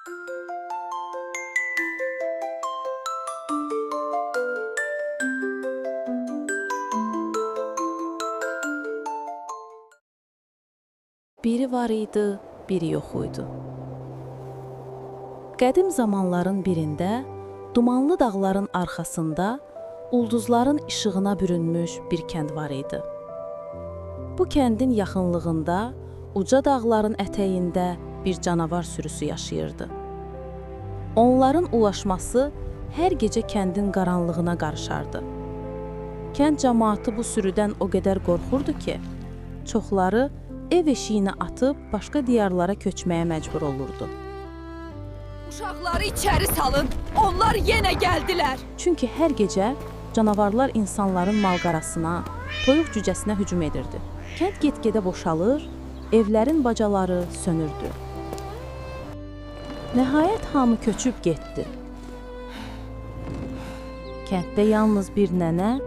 Biri var idi, biri yox idi. Qədim zamanların birində dumanlı dağların arxasında ulduzların işığına bürünmüş bir kənd var idi. Bu kəndin yaxınlığında uca dağların ətəyində bir canavar sürüsü yaşayırdı. Onların ulaşması hər gecə kəndin qaranlığına qarışardı. Kənd camaatı bu sürüdən o qədər qorxurdu ki, çoxları ev eşiyini atıb başqa diyarlara köçməyə məcbur olurdu. Uşaqları içəri salın. Onlar yenə gəldilər. Çünki hər gecə canavarlar insanların malqarasına, toyuq cücəsinə hücum edirdi. Kənd get-gedə boşalır, evlərin bacaları sönürdü. Nəhayət hamı köçüb getdi. Kənddə yalnız bir nənə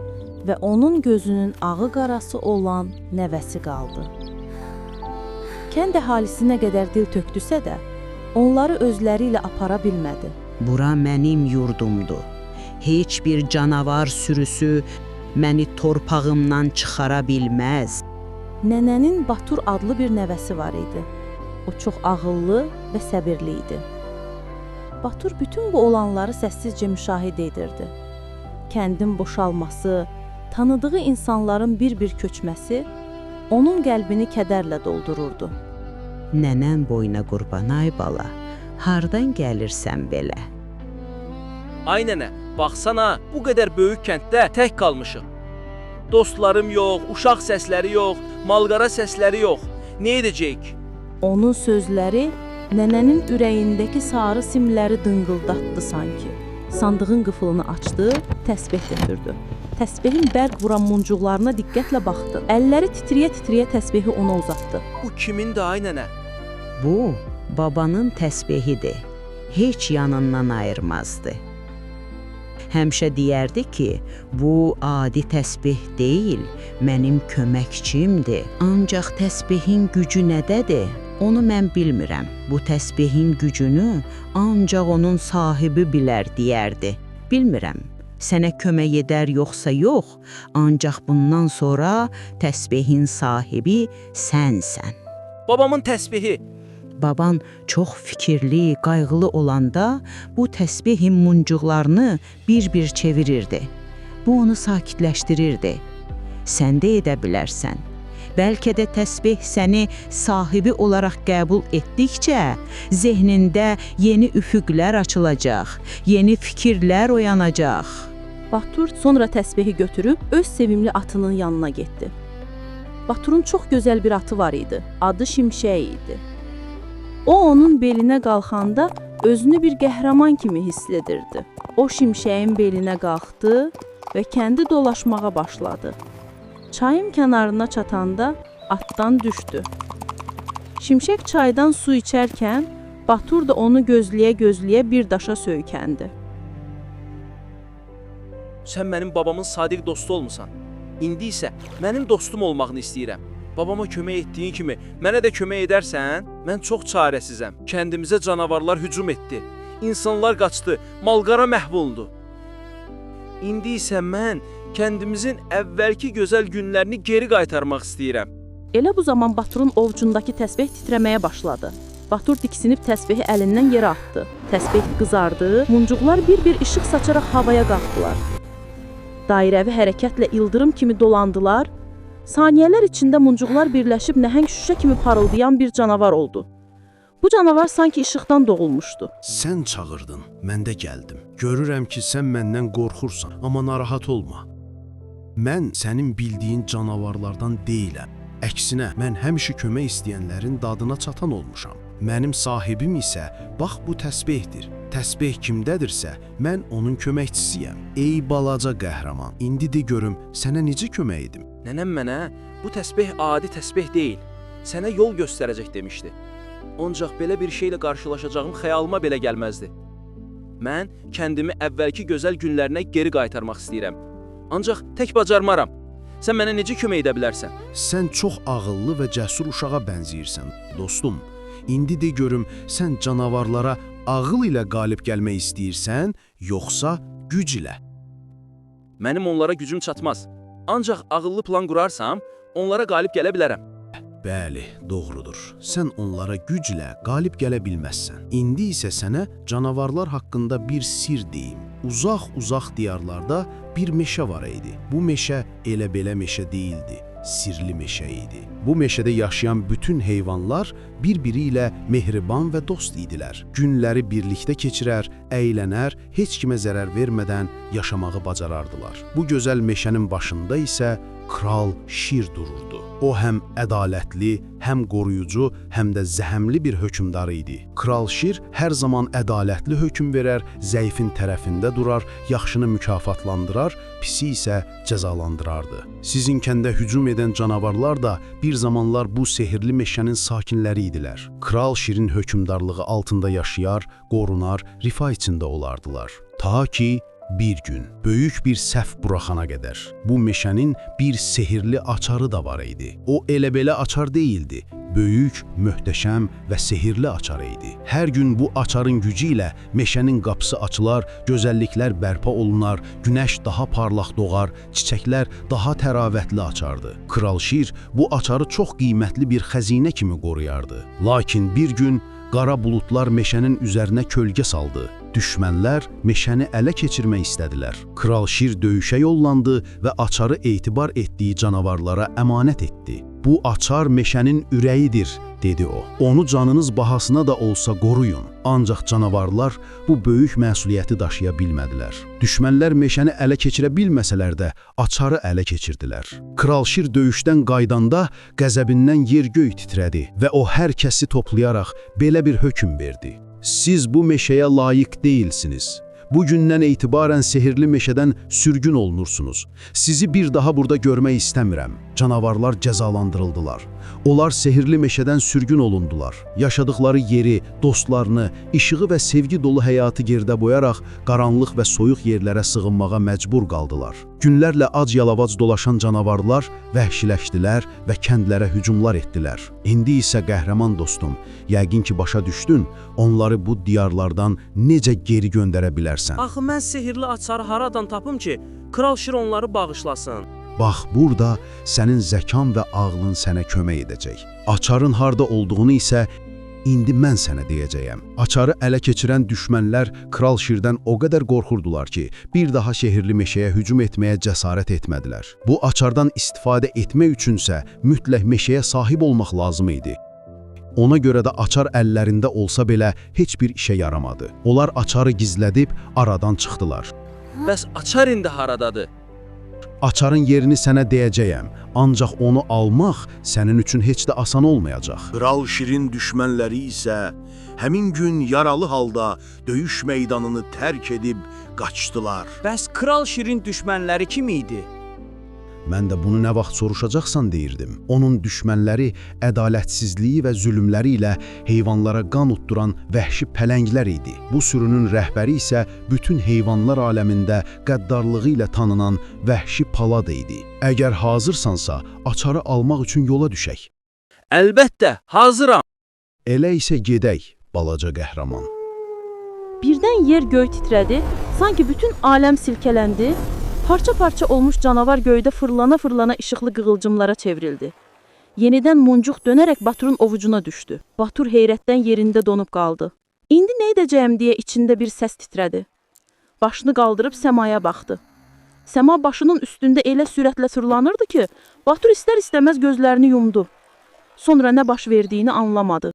və onun gözünün ağı qarası olan nəvəsi qaldı. Kənd əhalisi nə qədər dil tökdüsə də, onları özləri ilə apara bilmədi. Bura mənim yurdumdur. Heç bir canavar sürüsü məni torpağımdan çıxara bilməz. Nənənin Batur adlı bir nəvəsi var idi. O çox ağıllı və səbirli idi. Batur bütün bu olanları səssizcə müşahidə edirdi. Kəndin boşalması, tanıdığı insanların bir-bir köçməsi onun qəlbini kədərlə doldururdu. Nənən boyuna qurban ay bala, hardan gəlirsən belə? Ay nənə, baxsana, bu qədər böyük kənddə tək qalmışıq. Dostlarım yox, uşaq səsləri yox, malqara səsləri yox. Nə edəcəyik? Onun sözləri nənənin ürəyindəki sarı simləri dınqıldatdı sanki. Sandığın qıfılını açdı, təsbeh götürdü. Təsbehin bərq vuran muncuqlarına diqqətlə baxdı. Əlləri titrəyə-titrəyə təsbehi ona uzatdı. Bu kimindir ay nənə? Bu babanın təsbehidir. Heç yanından ayırmazdı. Həmişə deyərdi ki, bu adi təsbeh deyil, mənim köməkçimdir. Ancaq təsbehin gücü nədədir? Onu mən bilmirəm. Bu təsbehin gücünü ancaq onun sahibi bilər deyərdi. Bilmirəm. Sənə kömək edər yoxsa yox, ancaq bundan sonra təsbehin sahibi sənsən. Babamın təsbehi. Baban çox fikirli, qayğılı olanda bu təsbehin muncuqlarını bir-bir çevirirdi. Bu onu sakitləşdirirdi. Sən də edə bilərsən. Bəlkə də təsbeh səni sahibi olaraq qəbul etdikcə zehnində yeni üfüqlər açılacaq, yeni fikirlər oyanacaq. Batur sonra təsbehi götürüb öz sevimli atının yanına getdi. Baturun çox gözəl bir atı var idi. Adı Şimşək idi. O onun belinə qalxanda özünü bir qəhrəman kimi hiss edirdi. O Şimşəyin belinə qalxdı və kəndi dolaşmağa başladı. Çayın kənarına çatanda atdan düşdü. Şimşək çaydan su içərkən Batur da onu gözləyə-gözləyə bir daşa söykəndi. Sən mənim babamın sadiq dostu olmusan. İndi isə mənim dostum olmağını istəyirəm. Babama kömək etdiyin kimi mənə də kömək edərsən? Mən çox çarəsizəm. Kəndimizə canavarlar hücum etdi. İnsanlar qaçdı, malqara məhv oldu. İndi isə mən kəndimizin əvvəlki gözəl günlərini geri qaytarmaq istəyirəm. Elə bu zaman Baturun ovcundakı təsbeh titrəməyə başladı. Batur diksinib təsbehi əlindən yerə atdı. Təsbeh qızardı, muncuqlar bir-bir işıq saçaraq havaya qalxdılar. Dairəvi hərəkətlə ildırım kimi dolandılar. Saniyələr içində muncuqlar birləşib nəhəng şüşə kimi parıldayan bir canavar oldu. Bu canavar sanki işıqdan doğulmuşdu. Sən çağırdın, mən də gəldim. Görürəm ki, sən məndən qorxursan, amma narahat olma. Mən sənin bildiyin canavarlardan deyiləm. Əksinə, mən həmişə kömək istəyənlərin dadına çatan olmuşam. Mənim sahibim isə bax bu təsbehdir. Təsbeh kimdədirsə, mən onun köməkçisiyəm. Ey balaca qəhrəman, indi de görüm sənə necə kömək edim? Nənəm mənə bu təsbeh adi təsbeh deyil, sənə yol göstərəcək demişdi. Ancaq belə bir şeylə qarşılaşacağım xəyalıma belə gəlməzdi. Mən kəndimi əvvəlki gözəl günlərinə geri qaytarmaq istəyirəm. Ancaq tək bacarmaram. Sən mənə necə kömək edə bilərsən? Sən çox ağıllı və cəsur uşağa bənzəyirsən, dostum. İndi de görüm sən canavarlara Ağıl ilə qalib gəlmək istəyirsən, yoxsa güc ilə? Mənim onlara gücüm çatmaz. Ancaq ağıllı plan qurarsam, onlara qalib gələ bilərəm. Bəli, doğrudur. Sən onlara güclə qalib gələ bilməzsən. İndi isə sənə canavarlar haqqında bir sir deyim. Uzaq-uzaq diyarlarda bir meşə var idi. Bu meşə elə belə meşə deyildi, sirli meşə idi. Bu meşədə yaşayan bütün heyvanlar bir-biri ilə mehriban və dost idilər. Günləri birlikdə keçirər, əylənər, heç kimə zərər vermədən yaşamağı bacarardılar. Bu gözəl meşənin başında isə Kral Şir dururdu. O həm ədalətli, həm qoruyucu, həm də zəhmli bir hökmdar idi. Kral Şir hər zaman ədalətli hökm verər, zəifin tərəfində durar, yaxşını mükafatlandırar, pisi isə cəzalandırardı. Sizin kəndə hücum edən canavarlar da bir zamanlar bu sehirli meşənin sakinləri idilər. Kral Şirin hökmdarlığı altında yaşayar, qorunar, rifah içində olardılar. Ta ki bir gün böyük bir səhv buraxana qədər bu meşənin bir sehirli açarı da var idi. O elə belə açar deyildi. Böyük, möhtəşəm və sehirli açar idi. Hər gün bu açarın gücü ilə meşənin qapısı açılar, gözəlliklər bərpa olunar, günəş daha parlaq doğar, çiçəklər daha təravətli açardı. Kral Şir bu açarı çox qiymətli bir xəzinə kimi qoruyardı. Lakin bir gün qara buludlar meşənin üzərinə kölgə saldı. Düşmənlər meşəni ələ keçirmək istədilər. Kral Şir döyüşə yollandı və açarı etibar etdiyi canavarlara əmanət etdi. Bu açar meşənin ürəyidir, dedi o. Onu canınız bahasına da olsa qoruyun. Ancaq canavarlar bu böyük məsuliyyəti daşıya bilmədilər. Düşmənlər meşəni ələ keçirə bilməsələr də açarı ələ keçirdilər. Kral Şir döyüşdən qaydanda qəzəbindən yer-göy titrədi və o hər kəsi toplayaraq belə bir hökm verdi. Siz bu meşəyə layiq deyilsiniz. Bu gündən etibarən sehirli meşədən sürgün olunursunuz. Sizi bir daha burada görmək istəmirəm. Canavarlar cəzalandırıldılar. Onlar sehirli meşədən sürgün olundular. Yaşadıkları yeri, dostlarını, işığı və sevgi dolu həyatı gerdə qoyaraq qaranlıq və soyuq yerlərə sığınmağa məcbur qaldılar. Günlərlə ac yalavac dolaşan canavarlar vəhşiləşdilər və kəndlərə hücumlar etdilər. İndi isə qəhrəman dostum, yəqin ki başa düşdün, onları bu diyarlardan necə geri göndərə bilərsən. Axı mən sehirli açarı haradan tapım ki, Kral Şir onları bağışlasın? Bax burada sənin zəkan və ağlın sənə kömək edəcək. Açarın harda olduğunu isə indi mən sənə deyəcəyəm. Açarı ələ keçirən düşmənlər Kral Şirdən o qədər qorxurdular ki, bir daha şehirli meşəyə hücum etməyə cəsarət etmədilər. Bu açardan istifadə etmək üçünsə mütləq meşəyə sahib olmaq lazım idi. Ona görə də açar əllərində olsa belə heç bir işə yaramadı. Onlar açarı gizlədib aradan çıxdılar. Bəs açar indi haradadır? Açarın yerini sənə deyəcəyəm, ancaq onu almaq sənin üçün heç də asan olmayacaq. Kral Şirin düşmənləri isə həmin gün yaralı halda döyüş meydanını tərk edib qaçdılar. Bəs Kral Şirin düşmənləri kim idi? Mən də bunu nə vaxt soruşacaqsan deyirdim. Onun düşmənləri ədalətsizliyi və zülmləri ilə heyvanlara qan utduran vəhşi pələnglər idi. Bu sürünün rəhbəri isə bütün heyvanlar aləmində qəddarlığı ilə tanınan vəhşi palad idi. Əgər hazırsansa, açarı almaq üçün yola düşək. Əlbəttə, hazıram. Elə isə gedək, balaca qəhrəman. Birdən yer göy titrədi, sanki bütün aləm silkələndi. Parça-parça olmuş canavar göydə fırlana-fırlana işıqlı qığılcımlara çevrildi. Yenidən muncuq dönərək Baturun ovucuna düşdü. Batur heyrətdən yerində donub qaldı. İndi nə edəcəyəm deyə içində bir səs titrədi. Başını qaldırıb səmaya baxdı. Səma başının üstündə elə sürətlə fırlanırdı ki, Batur istər-istəməz gözlərini yumdu. Sonra nə baş verdiyini anlamadı.